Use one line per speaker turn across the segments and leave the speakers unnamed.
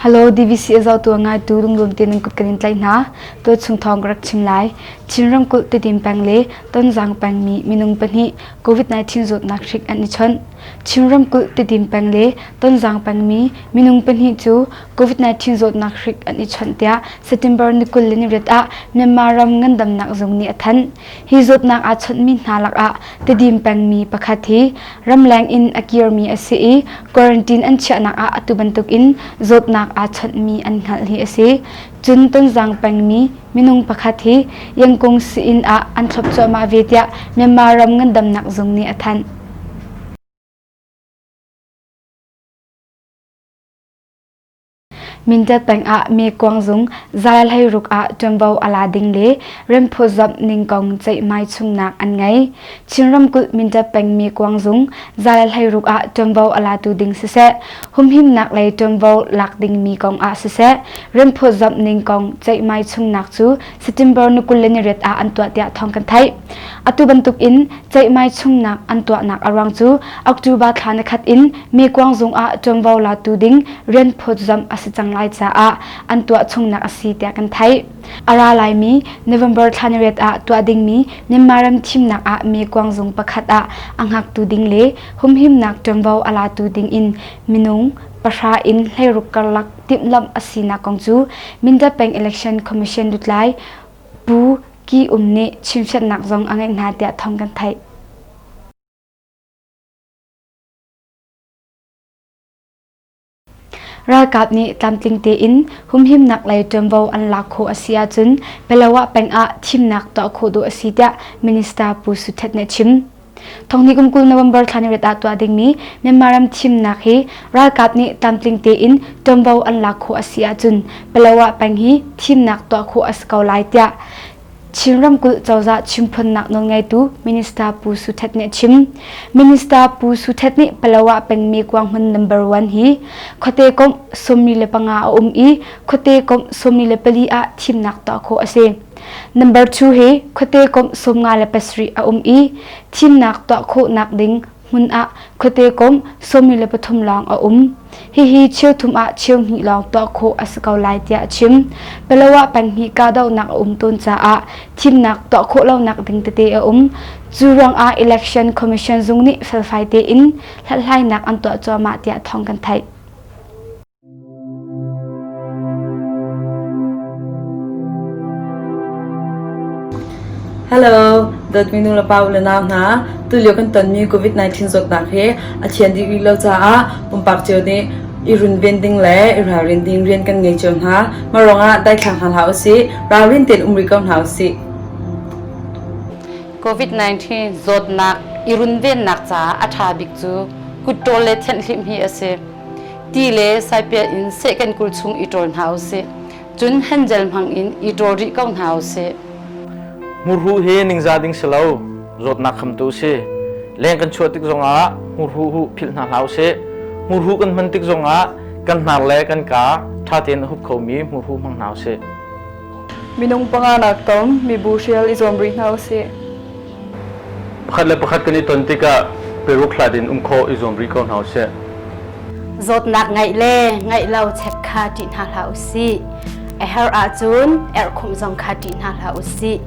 Hello DVC a zohtu a ngaitu lunglawm te nan kut kan in tlaih hna. Tuachung thawng ka rak chim lai. Chin ramkulh Tedim peng le Tonzang pengmi minung pahnih COVID-19 zawtnak hrik an i chawnh. Chin ramkulh Tedim peng le Tonzang pengmi minung pahnih cu COVID-19 zawtnak hrik an i chawnh tiah September ni 28 ah Myanmar ram ngandamnak zung nih a thanh. Hi zawtnak aa chawnhmi hna lakah Tedim pengmi pakhat hi ramleng in a kirmi a si i quarantine an chiahnak ah atu bantukin zawtnak aa chawnhmi an hngalh hi a si. Cun Tonzang pengmi minung pakhat hi Yangkung sii-inn ah an thlop cuahmah ve tiah Myanmar ram ngandamnak zung nih a thanh. Mindat peng ah Mekuang zung Zalhleiruk ah ṭuanvo a la ding le remphawtzamh ning kong ceihmai chungnak an ngei. Chin ramkulh Mindat peng Mekuang zung Zalhleiruk ah ṭuanvo a latu ding siseh, humhimnak lei ṭuanvo lak dingmi kong ah siseh, remphawtzamh ning kong ceihmai chungnak cu September ni 28 ah an tuah tiah thawng kan theih. Atu bantuk in ceihmai chungnak an tuahnak a ruang cu October thla ni khat in Mekuang zung ah ṭuanvo latu ding rian phawtzamh a si cang lai caah an tuah chungnak a si tiah kan theih. A ra laimi November thla ni riat ah tuah dingmi Myanmar ram thimnak ah mekuang zung pakhat ah a hngaktu ding le humhimnak ṭuanvo a latu ding in minung pahra in 16 karlak timhlamh a sinak kong cu Mindat Peng Election Commission lutlai Pu Ki Um nih chimfianhnak zong a ngeih hna tiah thawng kan theih. Ralkap nih tlamtling tein humhimnak lei ṭuanvo an lak khawh a si ahcun Palawa peng ah thimnak tuah khawh dawh a si tiah Minister Pu Suthet nih a chim. Thonghnih kum 20 November thla ni riat ah tuah dingmi Myanmar ram thimnak hi ralkap nih tlamtling tein ṭuanvo an lak khawh a si ahcun Palawa peng hi thimnak tuah khawh a si ko lai tiah Chin ramkulh cozah chimphunnak nawlngeitu Minister Pu Su Htet nih a chim. Minister Pu Su Htet nih Palawa pengmi kuanghmun number one hi khuate komh 45 a um i khuate komh 44 ah thimnak tuah khawh a si. Number two hi khuate komh 57 a um i thimnak tuah khawhnak ding hmun ah khuate komh 23 lawng a um. Hihi cheuthum ah cheuhnih lawng tuah khawh a si ko lai tiah a chim. Palawa peng hi kahdohnak a um tawn caah thimnak tuah khawh lonak ding tete a um. Cu ruangah Election Commission zung nih felfai tein hlathlainak an tuah cuahmah tiah thawng kan theih.
Hello, dawtmi nu le pa u le nau hna, tulio kan tonmi COVID-19 zawtnak hi a thian dih rih lo caah pumpak cio nih i runven ding le i ralrin ding rian kan ngei cio hna. Mah ruangah daithlang hna hlah usih, ralrin tein um rih ko hna usih.
COVID-19 zawtnak i runvennak caah a ṭha bik cu kut ṭawl le thianhhlimh hi a si. Ti le saipiat in seh kan kul chung i ṭawl hna usih. Cun handgel hmang in i ṭawl rih ko hna usih.
Hmurhuh hi ningzah ding si lo, zawtnak khamtu si. Leng kan chuah tik zongah hmurhuh huh philh hna hlah usih. Hmurhuh kan hman tik zongah kan hnar le kan kaa ṭha tein a hup khomi hmurhuh hmang hna usih.
Minung panganak tom mibu hrial i zuam rih hna usih.
Pakhat le pakhat kan i ton tikah peruk hlat in um khawh i zuam rih ko hna usih.
Zawtnak ngeih le ngeih lo check kha ṭih hna hlah usih. A herh ahcun erhkhumh zong kha ṭih hna hlah usih.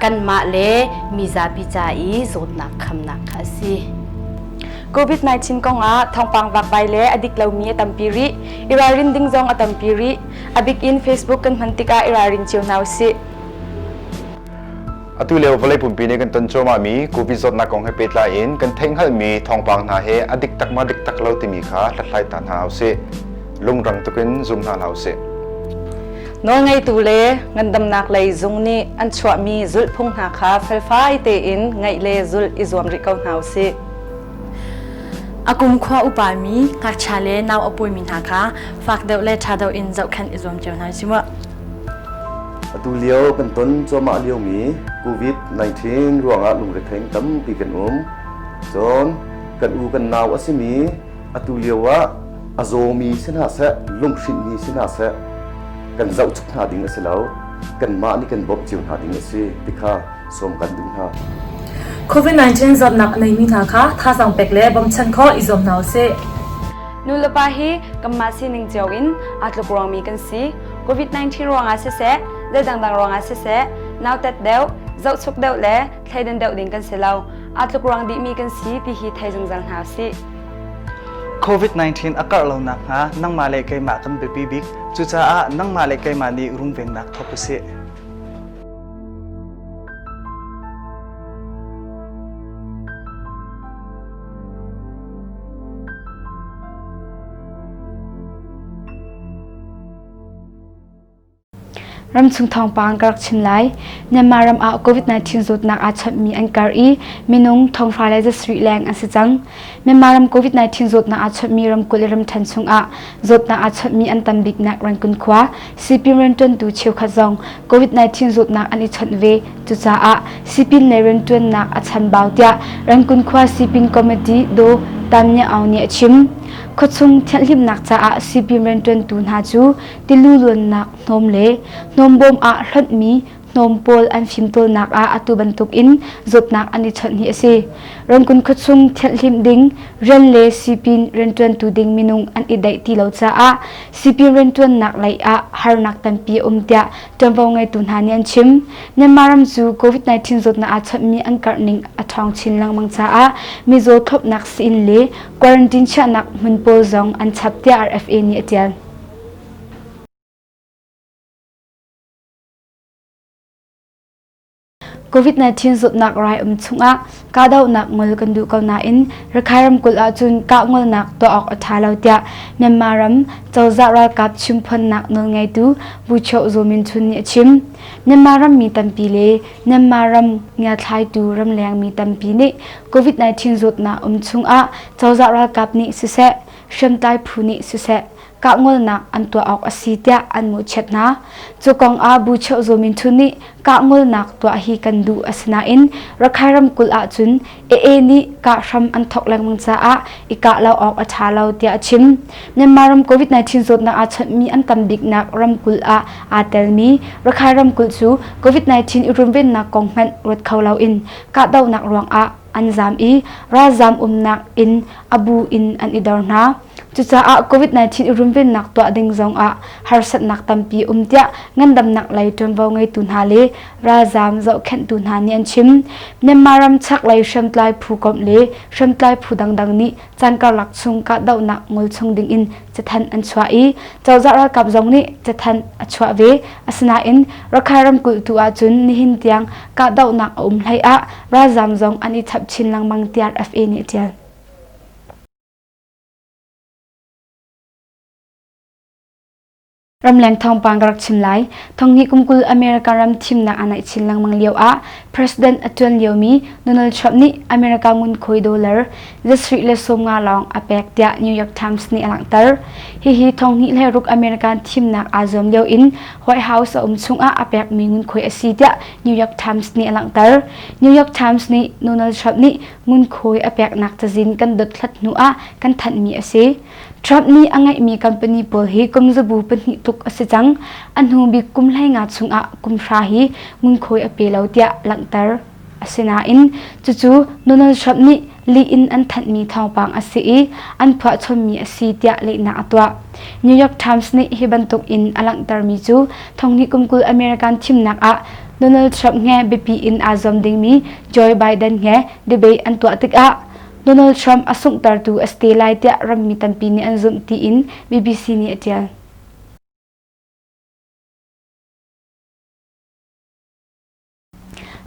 Kanmah le mizapi ca i zawtnak khamnak kha a si.
COVID-19 kongah thawngpang vakvai le a dik lomi a tampi rih. I ralrin ding zong a tampi rih. A bik in Facebook kan hman tikah i ralring cio hna usih.
Atu lio vawlei pumpi nih kan ton cuahmahmi COVID zawtnak kong he pehtlai in kan theihhngalhmi thawngpang hna he a dik tak ma dik tak lo timi kha hlathlai ta hna usih. Lungrang tukin zum hna hlah usih.
Nawlngeitu le ngandamnak lei zung nih an chuahmi zulhphung hna kha felfai tein ngaih le zulh i zuam rih ko hna usih.
A kumkhua upami ngakchia le nau a pawimi hna kha fak deuh le ṭha deuh in zohkhenh i zuam cio hna usih mu.
Atu lio kan ton cuahmah liomi COVID-19 ruangah lungrethei tampi kan um. Cun kan u kan nau a simi atu lio ah a zawmi si hna seh, lunghrinhmi si hna seh, kan zohchuk hna ding a si lo. Kanmah nih kan bawmh cio hna ding a si ti kha sawm kan duh hna.
COVID-19 zawtnak a neimi hna kha thazaang pek le bawmchan khawh i zuam hna usih.
Nulepa hi kanmah sining cio in aa tluk ruangmi kan si. COVID-19 ruangah siseh, zei dangdang ruangah siseh, nautat deuh, zohchuk deuh le thleidan deuh ding kan si lo. Aa tluk ruang dihmi kan si ti hi thei zungzal hna usih.
COVID-19 a karh lo nakhnga nangmah le keimah kan biapi bik. Cucaah nangmah le keimah nih runvennak thawk usih.
Ramchung thawngpang ka rak chim lai. Myanmar ram ah COVID-19 zawtnak aa chawnhmi an karh i minung thonghra le zasarih leng an si cang. Myanmar ram COVID-19 zawtnak aa chawnhmi ramkulh le ramṭhen chungah zawtnak aa chawnhmi an tam biknak Rangoon khua sipin rianṭuantu cheukhat zong COVID-19 zawtnak an i chawnh ve. Cucaah sipin lei rianṭuannak a chanbau tiah Rangoon khua sipin committee Daw Tam Nya Aung nih a chim. Khuachung thianhhlimhnak caah sipin rianṭuantu hna cu tilu luannak hnawm le hnawmbawm ah hlonhmi hnawm pawl an fimtawlnak ah atu bantuk in zawtnak an i chawnh hi a si. Rangoon khuachung thianhhlimh ding rian le sipin rianṭuantu ding minung an i daih ti lo caah sipin rianṭuannak lei ah harnak tampi a um tiah ṭuanvo ngeitu hna nih an chim. Myanmar ram cu COVID-19 zawtnak aa chawnhmi an karh ning a ṭhawng chin lengmang caah mizaw thlopnak sii-inn le quarantine chiahnak hmun pawl zong an chap tiah RFA nih a ṭial. COVID-19 zawtnak rai um chungah kahdohnak ngol kan duh ko nain Rakhine ramkulh ahcun kah ngolnak tuah awk a ṭha lo tiah Myanmar ram cozah ralkap chimphawnnak nawlngeitu Bu Chioh Zaw Min Chun nih a chim. Myanmar rammi tampi le Myanmar ram ngiathlaitu ramleng mi tampi nih COVID-19 zawtnak um chungah cozah ralkap nih siseh, hriamtlai phu nih siseh kahngolnak an tuah awk a si tiah an mawhchiat hna. Cu kong ah Bu Cheu Zaw Min Htun nih kahngolnak tuah hi kan duh asinain Rakhine ramkulh ahcun AA nih kah hram an thawk lengmang caah i kah lo awk a ṭha lo tiah a chim. Myanmar ram COVID-19 zawtnak aa chawnhmi an tam biknak ramkulh ah aa telmi Rakhine ramkulh cu COVID-19 i runvennak kong hmanh ruat kho loin kahdohnak ruangah an zaam i ralzaam umnak inn a bu in an i dor hna. Cucaah COVID-19 i runvennak tuah ding zongah harsatnak tampi um tiah ngandamnak lei ṭuanvo ngeitu hna le ralzaam zohkhenhtu hna nih an chim. Myanmar ram chaklei hriamtlai phu komh le hriamtlai phu dangdang nih caan karlak chung kahdohnak ngol chung dingin cathanh an chuah i cozah ralkap zong nih cathanh a chuah ve. Asinain Rakhine ramkulh tu ahcun nihin tiang kahdohnak a um hlei ah ralzaam zong an i chap chin lengmang tiah RFA nih a ṭial. Ramleng thawngpang ka rak chim lai. Thonghnih kum 20 America ram thimnak aa naih chin lengmang lio ah President a ṭuan liomi Donald Trump nih America ngunkhuai dollar zasarih le 50 lawng a pek tiah New York Times nih a langhter. Hihi thonghnih le ruk American thimnak aa zuam lio in White House a um chungah a pekmi ngunkhuai a si tiah New York Times nih a langhter. New York Times nih Donald Trump nih ngunkhuai a peknak cazin kan dothlat hnu ah kan thanhmi a si. Trump nih a ngeihmi company pawl hi kum zabu pahnih tluk a si cang. A hnu bik kum 15 chungah kum hra hi ngunkhuai a pe lo tiah langhter. Asinain cucu Donald Trump nih lih in an thanhmi thawngpang a si i an phuahchommi a si tiah lehnak a tuah. New York Times nih hi bantuk in a langhtermi cu thonghnih kum 20 American thimnak ah Donald Trump he biapi in aa zuam dingmi Joe Biden he debate an tuah tikah Donald Trump a sunghtertu a si te lai tiah rammi tampi nih an zumh tiin BBC nih a ṭial.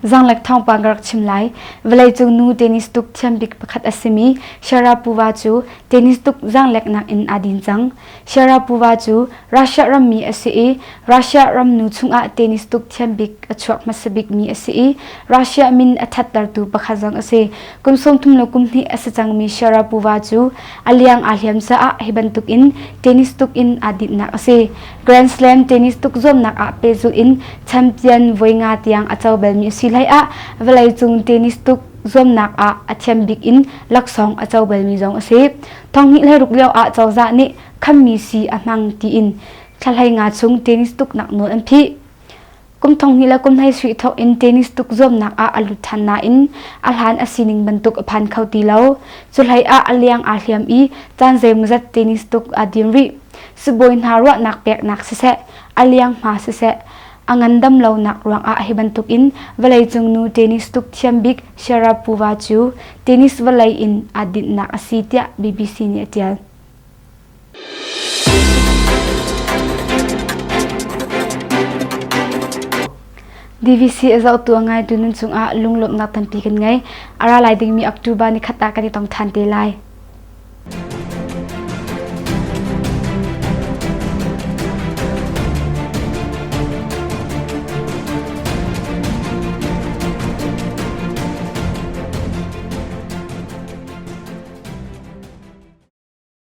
Zanglek thawngpang ka rak chim lai. Vawleicung nu tennis tuk thiam bik pakhat a simi Sharapova cu tennis tuk zaangleknak in aa din cang. Sharapova cu Russia rammi a si i Russia ram nu chungah tennis tuk thiam bik a chuak hmasa bikmi a si i Russia min a ṭhattertu pakhat zong a si. Kum 30 le kum hnih a si cangmi Sharapova cu a liang aa hliam caah hi bantukin tennis tuk in aa dinhnak a si. Grand Slam tennis tuk zuamnak ah pehzulh in champion voi nga tiang a co balmi a si hlei ah vawleicung tennis tuk zuamnak ah a thiam bik in laksawng a co balmi zong a si. Thonghnih le ruk lio ah cozah nih khammi sii a hmang tiin thla 15 chung tennis tuknak nawl an phih. Kum thong hnih le kum hlei suih thawk in tennis tuk zuamnak ah a lut ṭhan nain a hlan a sining bantuk a phan kho ti lo. Cu hlei ah a liang aa hliam i caan zeimawzat tennis tuk aa dim rih. Sibawi hna ruahnak peknak siseh, a liang hma siseh, a ngandam lonak ruangah hi bantukin vawleicung nu tennis tuk thiam bik Sharapova cu tennis vawlei in aa dinhnak a si tiah BBC nih a ṭial. DVC a zohtu a ngaitu nan cungah lunglawmhnak tampi kan ngei. A ra lai dingmi October ni khat ah kan i tong ṭhan te lai.